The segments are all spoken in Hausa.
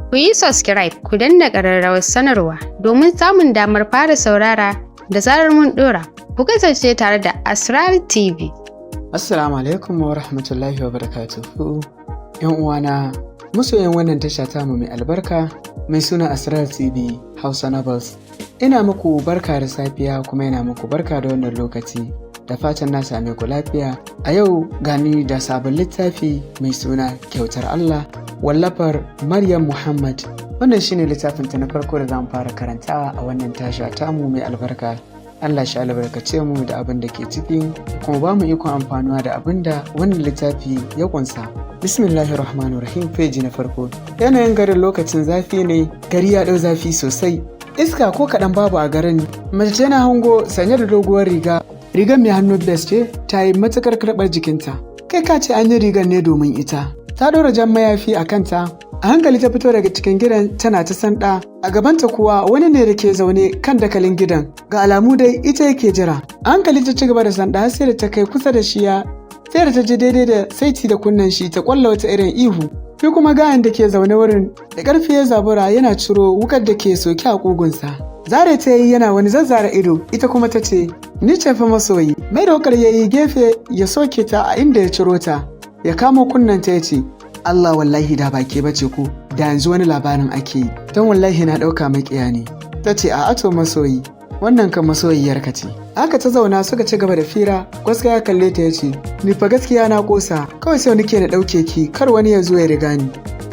Ku yi subscribe, ku danna ƙararrawar sanarwa domin samun damar fara saurara da zarar mun ɗora. Ku kasance tare da Asrar TV. Assalamu alaikum wa rahmatullahi wa barakatuhu. ‘Yan uwana, masoyan wannan tasha tamu mai albarka mai suna Asrar TV Hausa Novels. Ina muku barka da safiya kuma ina muku barka da wannan lokaci. Da fatan na same ku lafiya. A yau gani da sabon littafi mai suna Kyautar Allah, wallafar Maryam Muhammad. Wannan shine littafinta na farko da zamu fara karantawa a wannan tasha tamu mai albarka. Allah shi albarkace mu da abin da ke ciki, kuma ba mu ikon amfanuwa da abin da wannan littafi ya kunsa. Bismillahir Rahmanir Rahim. Feji na farko. Yanayin garin lokacin zafi ne, gari ya ɗau zafi sosai. Iska ko kaɗan babu a garin. Mace ce na hango sanye da doguwar riga. Rigar mai hannu bes ce, ta yi matuƙar karɓar jikinta. Kai ka ce an yi rigar ne domin ita. Ta ɗora jan mayafi a kanta. A hankali ta fito daga cikin gidan tana ta sanda. A gabanta kuwa wani ne da ke zaune kan dakalin gidan. Ga alamu dai ita yake jira. A hankali ta ci gaba da sanda har sai da ta kai kusa da shi, ya sai da ta je daidai da saiti da kunnen shi, ta kwalla wata irin ihu. Shi kuma gayan da ke zaune wurin da ƙarfi ya zabura yana ciro wukar da ke soke a ƙugunsa. Zare ta yi yana wani zazzara ido, ita kuma ta ce, "Ni ce fa, masoyi." Mai da wukar ya yi gefe ya soke ta a inda ya ciro ta. Ya kamo kunnen ta ya ce, "Allah, wallahi da ba ke bace ko da yanzu wani labarin ake yi, don wallahi na ɗauka maƙiya ne." Ta ce, "A ato masoyi, wannan kan masoyiyarka ce." Haka ta zauna suka ci gaba da fira. Gwaska ya kalle ta ya ce, "Ni fa gaskiya na kosa, kawai sai nake na ɗauke ki kar wani ya zo ya riga ni."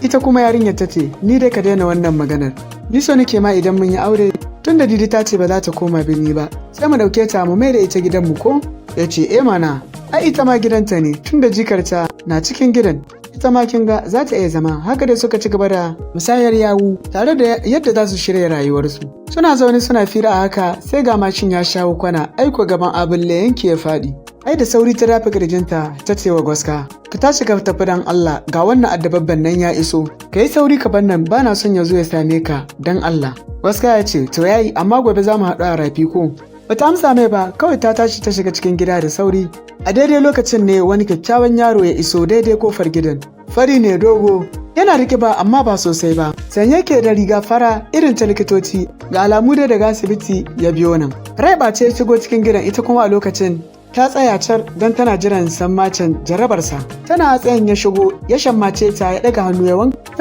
Ita kuma yarinyar ta ce, "Ni dai ka daina wannan maganar, ni so nake ma idan mun yi aure, tun da Didi ta ce ba za ta koma birni ba, sai mu ɗauke ta mu mai da ita gidanmu ko?" Ya ce, "E mana, ai ita ma gidanta ne, tun da jikarta na cikin gidan, ita ma kin ga za ta iya zama." Haka dai suka ci gaba da musayar yawu tare da yadda za su shirya rayuwarsu. Suna zaune suna fira a haka sai ga mashin ya shawo kwana. Aiko gaban Abulle yanki ya faɗi. Ai da sauri ta dafa kirjinta ta ce wa Gwaska, "Ka tashi ka tafi dan Allah, ga wannan addababban nan ya iso. Ka yi sauri ka bar nan, bana son ya zo ya same ka dan Allah." Gwaska ya ce, "To yayi, amma gobe za mu haɗu a rafi ko?" Bata amsa mai ba, kawai ta tashi ta shiga cikin gida da sauri. A daidai lokacin ne wani kyakkyawan yaro ya iso daidai kofar gidan. Fari ne dogo, yana da ƙiba amma ba sosai ba. Sanye ke da riga fara irin ta likitoci, ga alamu dai daga asibiti ya biyo nan. Rai ɓace ya shigo cikin gidan, ita kuma a lokacin ta tsaya car don tana jiran sammacin jarabarsa. Tana tsayin ya shigo ya shammace ta, ya ɗaga hannu ya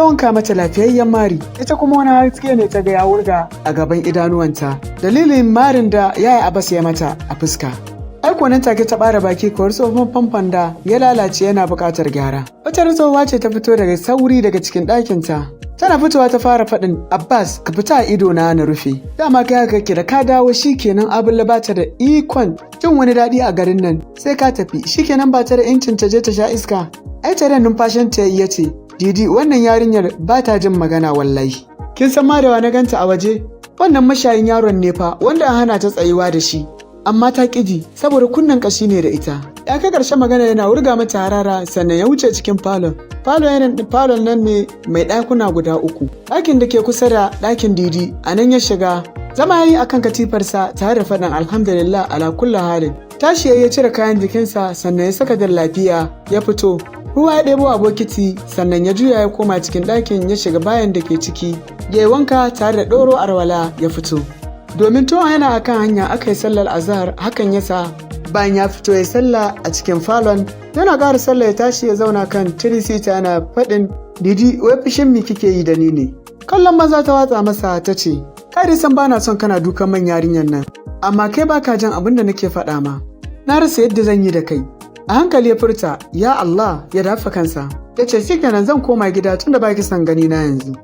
wanka mata lafiyayyen mari. Ita kuma wani haske ne ta ga ya wurga a gaban idanuwanta dalilin marin da yaya Abbas ya mata a fuska. Aiko nan take ta ɓara baki kawar tsohon famfon da ya lalace yana buƙatar gyara. Wata tsohuwa ce ta fito daga sauri daga cikin ɗakinta. Tana fitowa ta fara faɗin, "Abbas, ka fita a ido na na rufe. Dama kai haka kake, da ka dawo shikenan Abulla ba ta da ikon jin wani daɗi a garin nan sai ka tafi, shikenan ba ta da incin ta je ta sha iska." Ai tare numfashin ta ya ce, "Didi, wannan yarinyar ba ta jin magana wallahi. Kin san ma da wa na ganta a waje? Wannan mashayin yaron ne fa wanda an hana ta tsayuwa da shi. Amma ta ƙiji saboda kunnen ƙashi ne da ita." Ya kai ƙarshen magana yana wurga mata harara, sannan ya wuce cikin falon. Falon nan ne mai ɗakuna guda uku. Ɗakin da ke kusa da ɗakin Didi a nan ya shiga. Zama ya yi akan katifarsa tare da faɗin, "Alhamdulillah ala kulli halin." Tashi ya cire kayan jikinsa, sannan ya saka lafiya ya fito. Ruwa ya ɗebo a bokiti, sannan ya juya ya koma cikin ɗakin, ya shiga bayan da ke ciki. Ya yi wanka tare da ɗoro arwala ya fito. Domin tun yana akan hanya aka yi sallar azahar, hakan yasa bayan ya fito ya sallah a cikin falon. Yana ƙara sallah ya tashi ya zauna kan three-seater yana faɗin, "Didi, wai fushin mi kike yi da ni ne?" Kallon maza ta watsa masa ta ce, "Ka dai san bana son kana dukan man yarinyar nan, amma kai baka jin abin da nake faɗa ma. Na rasa yadda zan yi da kai." A hankali ya furta, "Ya Allah," ya dafa kansa. Ya ce, "Shikenan, zan koma gida tunda baki son gani na yanzu."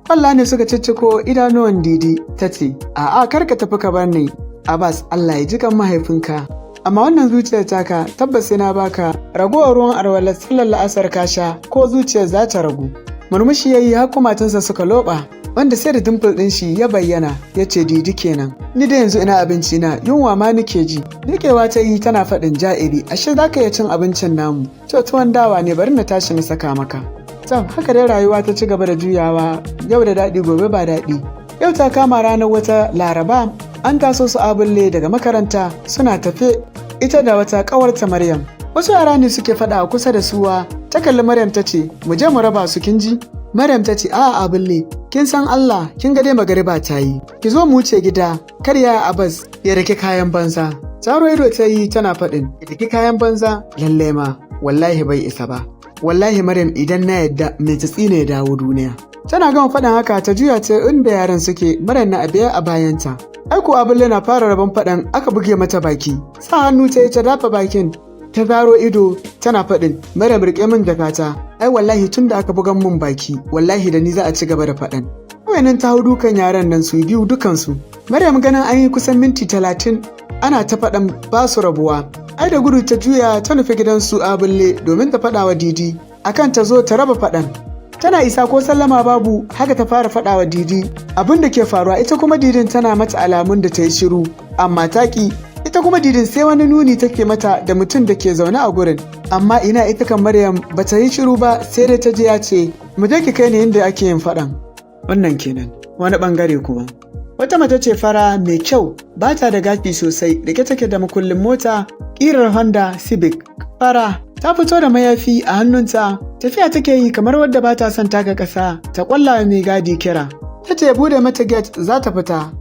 Kwalla ne suka cicciko idanuwan Didi, ta ce, "A'a, kar ka tafi ka bar ni. Abbas, Allah ya ji kan mahaifinka. Amma wannan zuciyar taka tabbas sai na baka ragowar ruwan arwalar sallar la'asar ka sha ko zuciyar za ta ragu." Murmushi ya yi har kumatunsa suka loɓa, wanda sai da dimple ɗin shi ya bayyana, ya ce, "Didi kenan. Ni da yanzu ina abinci na, yunwa ma nake ji." Miƙewa ta yi tana faɗin, "Ja'iri, ashe za ka iya cin abincin namu. To, tuwon dawa ne, bari na tashi na saka maka." To, haka dai rayuwa ta ci gaba da juyawa, yau da daɗi gobe ba daɗi. Yau ta kama ranar wata Laraba, an taso su Abulle daga makaranta suna tafe ita da wata ƙawarta Maryam. Wasu yara ne suke faɗa a kusa da suwa, ta kalli Maryam ta ce, "Mu je mu raba su, kin ji?" Maryam ta ce, "A'a Abulle, kin san Allah, kin ga dai magariba ta yi. Ki zo mu wuce gida, kar ya Abbas ya rake kayan banza." Zaro ido ta yi tana faɗin, "Ya daki kayan banza? Lallai ma, wallahi bai isa ba. Wallahi Maryam, idan na yadda mai tatsi ne ya dawo duniya." Tana gama faɗin haka ta juya ta inda yaran suke, Maryam na abiya a bayanta. Aiko Abulle na fara rabon faɗan aka buge mata baki. Sa hannu ta yi ta dafa bakin, ta zaro ido tana faɗin, "Maryam, riƙe min jakata. Ai wallahi tun da aka bugan mun baki, wallahi da ni za a ci gaba da faɗan." Kawai nan ta hau dukan yaran nan su biyu dukansu. Maryam ganin an yi kusan minti 30 ana ta faɗan ba su rabuwa. Ai da gudu ta juya ta nufi gidansu Abulle domin ta faɗa wa Didi akan ta zo ta raba faɗan. Tana isa ko sallama babu, haka ta fara faɗa wa Didi abin da ke faruwa. Ita kuma Didin tana mata alamun da ta yi shiru, amma ta ƙi. Ita kuma Didin sai wani nuni take mata da mutum da ke zaune a gurin. Amma ina, ita kan Maryam ba ta yi shiru ba, sai dai ta je ya ce, "Mu je ki kai ni inda ake yin faɗan." Wannan kenan. Wani bangare kuma. Wata mace ce fara mai kyau, ba ta da gashi sosai, rike take da makullin mota ƙirar Honda Civic fara. Ta fito da mayafi a hannunta, tafiya take yi kamar wadda ba ta son taka ƙasa. Ta ƙwalla mai gadi kira. Ta ce bude mata gate za ta fita.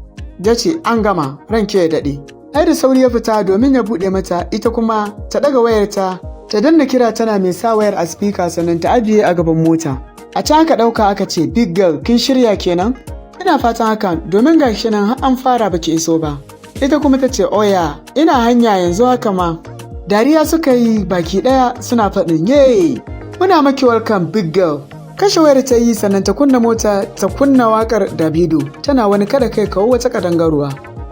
Ya ce, "An gama, ranke ya daɗe." Ai da sauri ya fita domin ya buɗe mata. Ita kuma ta ɗaga wayarta ta danna kira, tana mai sa wayar a speaker, sannan ta ajiye a gaban mota. A can aka ɗauka aka ce, "Big girl, kin shirya kenan? Ina fatan haka, domin ga shi nan har an fara baki iso ba." Ita kuma ta ce, "Oya, ina hanya yanzu haka ma." Dariya suka yi baki ɗaya suna faɗin, "Yay, muna maki welcome, big girl." Kashe wayar ta yi, sannan ta kunna mota, ta kunna wakar Davido, tana wani kada kai kawo wata kadangaruwa.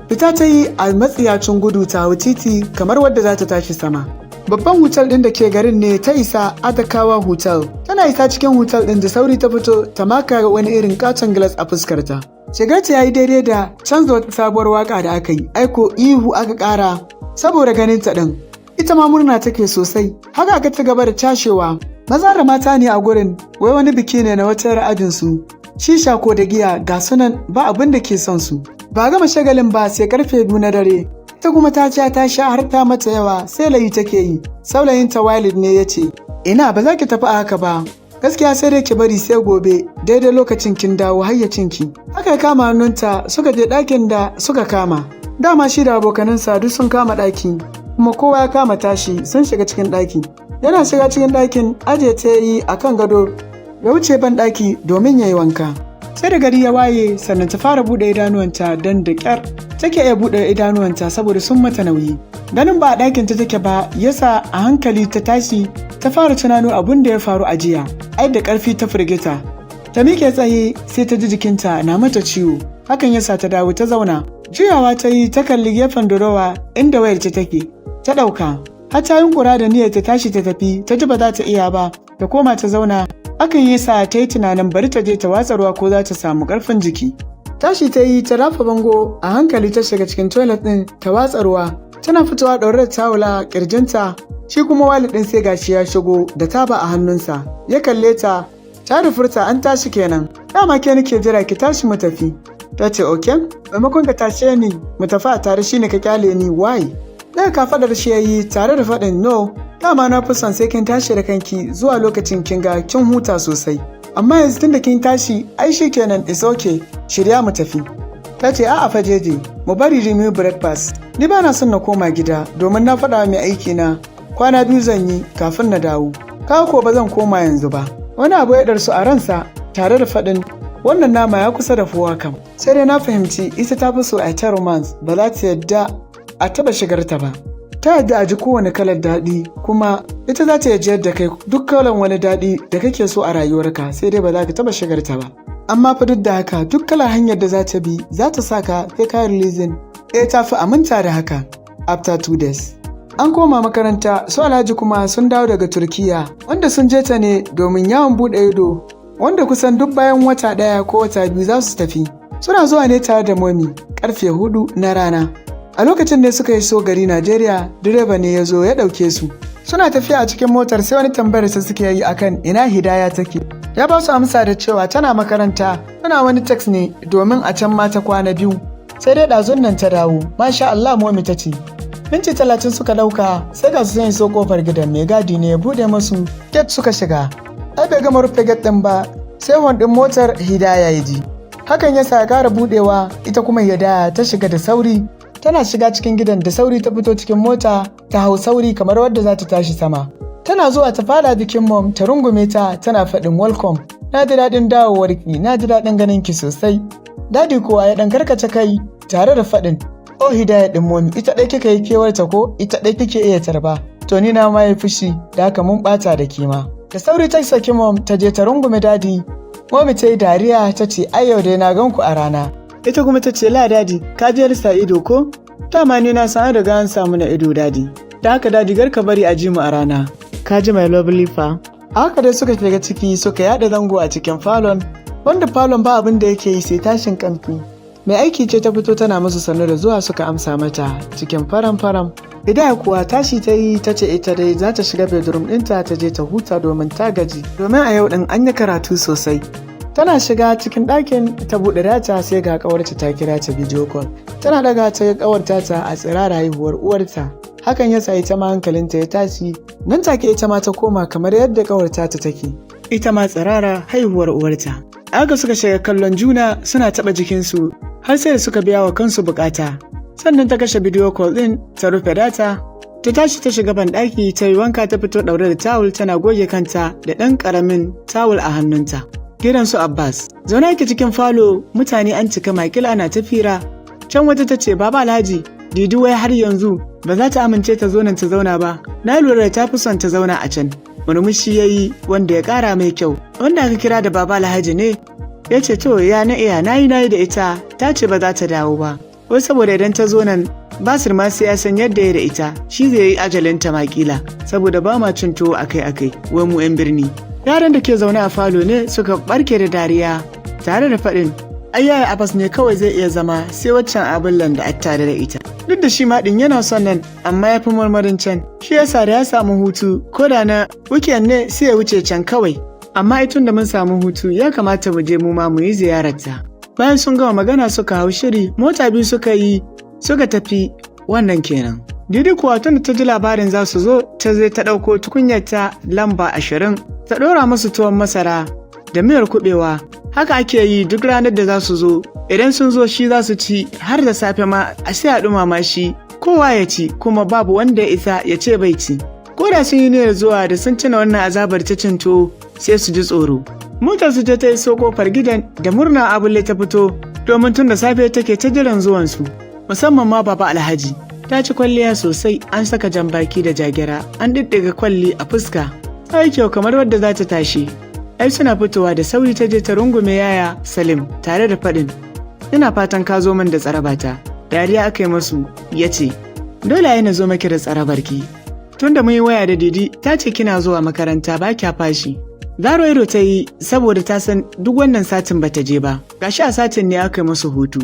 Fita ta yi a matsiyacin gudu, ta hau titi kamar wadda za ta tashi sama. Babban hotel ɗin da ke garin ne ta isa, Adakawa Hotel. Tana isa cikin hotel ɗin da sauri ta fito, ta maka wani irin katon glass a fuskarta. Shigarta ya yi daidai da canza wata sabuwar waka da aka yi, aiko ihu aka ƙara saboda ganin ta ɗin. Ita ma murna take sosai, haka aka ci gaba da cashewa. Maza da mata ne a gurin, wai wani biki ne na wata ajinsu. Shisha ko da giya ga sunan, ba abin da ke son su. Ba gama shagalin ba sai karfe 2 na dare. Ita kuma ta sha ta sha har ta mata yawa, sai layi take yi. Saurayinta Walid ne ya ce, "Ina, ba za ki tafi a haka ba. Gaskiya sai dai ki bari sai gobe daidai lokacin kin dawo hayyacinki." Haka ya kama hannunta suka je ɗakin da suka kama. Dama shi da abokanansa duk sun kama ɗaki, kuma kowa ya kama tashi. Sun shiga cikin ɗaki. Yana shiga cikin ɗakin aje ta yi a kan gado, ya wuce ban ɗaki domin ya yi wanka. Sai da gari ya waye sannan ta fara buɗe idanuwanta, don da ƙyar take iya buɗe idanuwanta saboda sun mata nauyi. Ganin ba a ɗakin ta take ba yasa a hankali ta tashi, ta fara tunano abun da ya faru a jiya. Ai da ƙarfi ta firgita. Ta miƙe tsaye, sai ta ji jikinta na mata ciwo. Hakan yasa ta dawo ta zauna. Juyawa ta yi ta kalli gefen durowa inda wayar ta take. Ta ɗauka. Har ta yunkura da niyyar ta tashi ta tafi, ta ji ba za ta iya ba, ta koma ta zauna. Hakan yasa ta yi tunanin bari ta je ta watsa ruwa ko za ta samu ƙarfin jiki. Tashi ta yi ta rafa bango, a hankali ta shiga cikin toilet ɗin ta watsa ruwa. Tana fitowa ɗaure da tawula ƙirjinta, shi kuma Walid ɗin sai gashi ya shigo da taba a hannunsa. Ya kalle ta, ta da furta, "An tashi kenan. Dama ke nake jira ki tashi mu tafi." Ta ce, "Okay, maimakon ka tashe ni mu tafi a tare shine ka kyale ni, why?" Daga kafaɗar shi ya yi tare da faɗin, "No, dama na fi son sai kin tashi da kanki, zuwa lokacin kin ga kin huta sosai. Amma yanzu tunda kin tashi, ai shi kenan, is okay, shirya mu tafi." Ta ce, "A'a fajeje, mu bari mu breakfast. Ni ba na son na koma gida domin na faɗa mai aiki na kwana 2 zan yi kafin na dawo. Kawo ko ba zan koma yanzu ba." Wani abu ya ɗarsu a ransa tare da faɗin, "Wannan nama ya kusa da fuwa kam. Sai dai na fahimci ita ta fi so a ta romance, ba za ta yadda a taɓa shigarta ba. Ta yadda a ji kowane kalar daɗi, kuma ita za ta yajiyar da kai duk kalan wani daɗi da kake so a rayuwarka, sai dai ba za ka taɓa shigarta ba. Amma fa duk da haka, duk kalar hanyar da za ta bi za ta sa ka kai ka releasing. Eh, ta fi aminta da haka." After 2 days. An koma makaranta, su Alhaji kuma sun dawo daga Turkiya, wanda sun je ta ne domin yawon buɗe ido, wanda kusan duk bayan wata ɗaya ko wata 2 za su tafi. Suna zuwa ne tare da momi karfe 4 na rana. A lokacin ne suka iso gari Najeriya, direba ne ya zo ya ɗauke su. Suna tafiya a cikin motar sai wani tambayar su suke yi akan ina Hidaya take. Ya ba su amsa da cewa tana makaranta, tana wani text ne domin a can ma ta kwana 2. Sai dai ɗazun nan ta dawo, masha Allah, momi ta ce. Minti 30 suka ɗauka sai ga su sun iso kofar gidan. Mai gadi ne ya buɗe masu gate suka shiga. Ai bai gama rufe gate ɗin ba sai Sai horn ɗin motar Hidaya ya ji. Hakan ya sa ya ƙara buɗewa, ita kuma Hidaya ta shiga da sauri. Tana shiga cikin gidan da sauri ta fito cikin mota, ta hau sauri kamar wadda za ta tashi sama. Tana zuwa ta fada jikin Mom, ta rungume ta tana faɗin, "Welcome. Na ji daɗin dawowarki, na ji daɗin ganin ki sosai." Daddy kuwa ya ɗan karkace kai tare da faɗin, "Oh Hidaya ɗin Mommy, ita ɗai kika yi kewarta ko ita ɗai kike iya tarba? To ni na ma yi fushi da haka mun ɓata da kima." Da sauri ta saki Mom, ta je ta rungume Daddy. Mommy ta yi dariya ta ce, "Ai yau dai na gan ku a rana." Ita kuma ta ce, "La Daddy, ka je sa ido ko? Dama ni na san an riga an samu na ido, Daddy. Da haka Daddy, gar ka bari a ji mu a rana. Ka ji my lovely fa." Haka dai suka shiga ciki suka yada zango a cikin falon, wanda falon ba abin da yake yi sai tashin kamfi. Mai aiki ce ta fito tana musu sannu da zuwa, suka amsa mata cikin faram-faram. Hidaya kuwa tashi ta yi, ta ce ita dai za ta shiga bedroom ɗinta ta je ta huta domin ta gaji. Domin a yau ɗin an yi karatu sosai. Tana shiga cikin ɗakin ta buɗe data, sai ga ƙawarta ta kira ta video call. Tana daga ta ga ƙawarta ta a tsirara haihuwar uwarta. Hakan ya sa ita ma hankalinta ya tashi. Nan take ita ma ta koma kamar yadda ƙawarta ta take. Ita ma tsirara haihuwar uwarta. Haka suka shiga kallon juna suna taɓa jikinsu har sai da suka biya wa kansu bukata. Sannan ta kashe video call ɗin, ta rufe data, ta tashi ta shiga banɗaki ta yi wanka, ta fito ɗaure da tawul tana goge kanta da ɗan ƙaramin tawul a hannunta. Gidan su Abbas. Zaune ake cikin falo, mutane an cika makil ana ta fira. Can wata ta ce, "Baba Alhaji, Didi wai har yanzu ba za ta amince ta zo nan ta zauna ba. Na lura da ta fi son ta zauna a can." Murmushi ya yi wanda ya ƙara mai kyau. Wanda aka kira da Baba Alhaji ne ya ce, "To ya na iya, nayi nayi da ita, ta ce ba za ta dawo ba. Wai saboda idan ta zo nan, Basir ma sai ya san yadda ya da ita, shi zai yi ajalinta makila, saboda ba ma cin tuwo akai-akai, wai mu 'yan birni." Yaran da ke zaune a falo ne suka barke da dariya tare da faɗin, "Ai yaya Abbas ne kawai zai iya zama, sai waccan abin da a tare da ita. Duk da shi ma ɗin yana son nan, amma ya fi marmarin can. Shi yasa da ya samu hutu ko da na weekend ne, sai ya wuce can kawai. Amma ai tun da mun samu hutu, ya kamata mu je mu ma mu yi ziyararta." Bayan sun gama magana suka hau shiri, mota biyu suka yi suka tafi. Wannan kenan. Didi kuwa tun da ta ji labarin za su zo, ta zai ta ɗauko tukunyarta lamba 20, ta ɗora musu tuwon masara da miyar kuɓewa. Haka ake yi duk ranar da za su zo. Idan sun zo shi za su ci har da safe ma, a sai a ɗumama shi kowa ya ci, kuma babu wanda ya isa ya ce bai ci. Ko da sun yi niyyar zuwa, da sun tuna wannan azabar ta cin tuwo sai su ji tsoro. Motar su ta iso kofar gidan da murna, Abulle ta fito domin tun da safe take ta jiran zuwansu. Musamman ma Baba Alhaji. Ta ci kwalliya sosai, an saka jan baki da jagira, an ɗiɗɗiga kwalli a fuska. Ta yi kyau kamar wadda za ta tashi. Ai suna fitowa da sauri ta je ta rungume yaya Salim tare da faɗin, "Ina fatan ka zo min da tsarabata." Dariya aka yi masu, ya ce, "Dole ai na zo maki da tsarabarki. Tunda mun yi waya da Didi, ta ce kina zuwa makaranta ba kya fashi." Zaro ido ta yi saboda ta san duk wannan satin bata je ba. Gashi a satin ne aka yi musu hutu.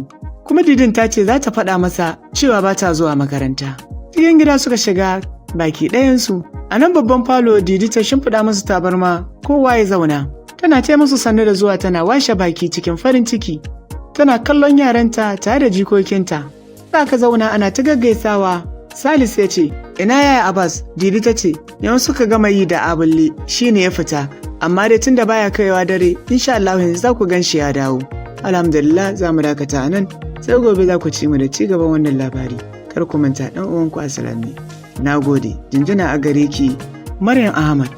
Kuma Didin ta ce za ta faɗa masa cewa ba ta zuwa makaranta. Cikin gida suka shiga baki ɗayansu. A nan babban falo Didi ta shimfiɗa musu tabarma, kowa ya zauna. Tana ce musu sannu da zuwa, tana washe baki cikin farin ciki. Tana kallon yaranta tare da jikokinta. Za ka zauna ana ta gaggaisawa. Salis ya ce, "Ina yaya Abbas?" Didi ta ce, "Yanzu suka gama yi da Abulle, shi ne ya fita. Amma dai tunda baya kaiwa dare, insha Allah yanzu za ku gan shi ya dawo." Alhamdulillah, za mu dakata a nan. Sai gobe za ku ci mu da ci gaban wannan labari. Kar ku manta, ɗan uwanku Asalami. Na gode, jinjina a gare ki, Maryam Ahmad.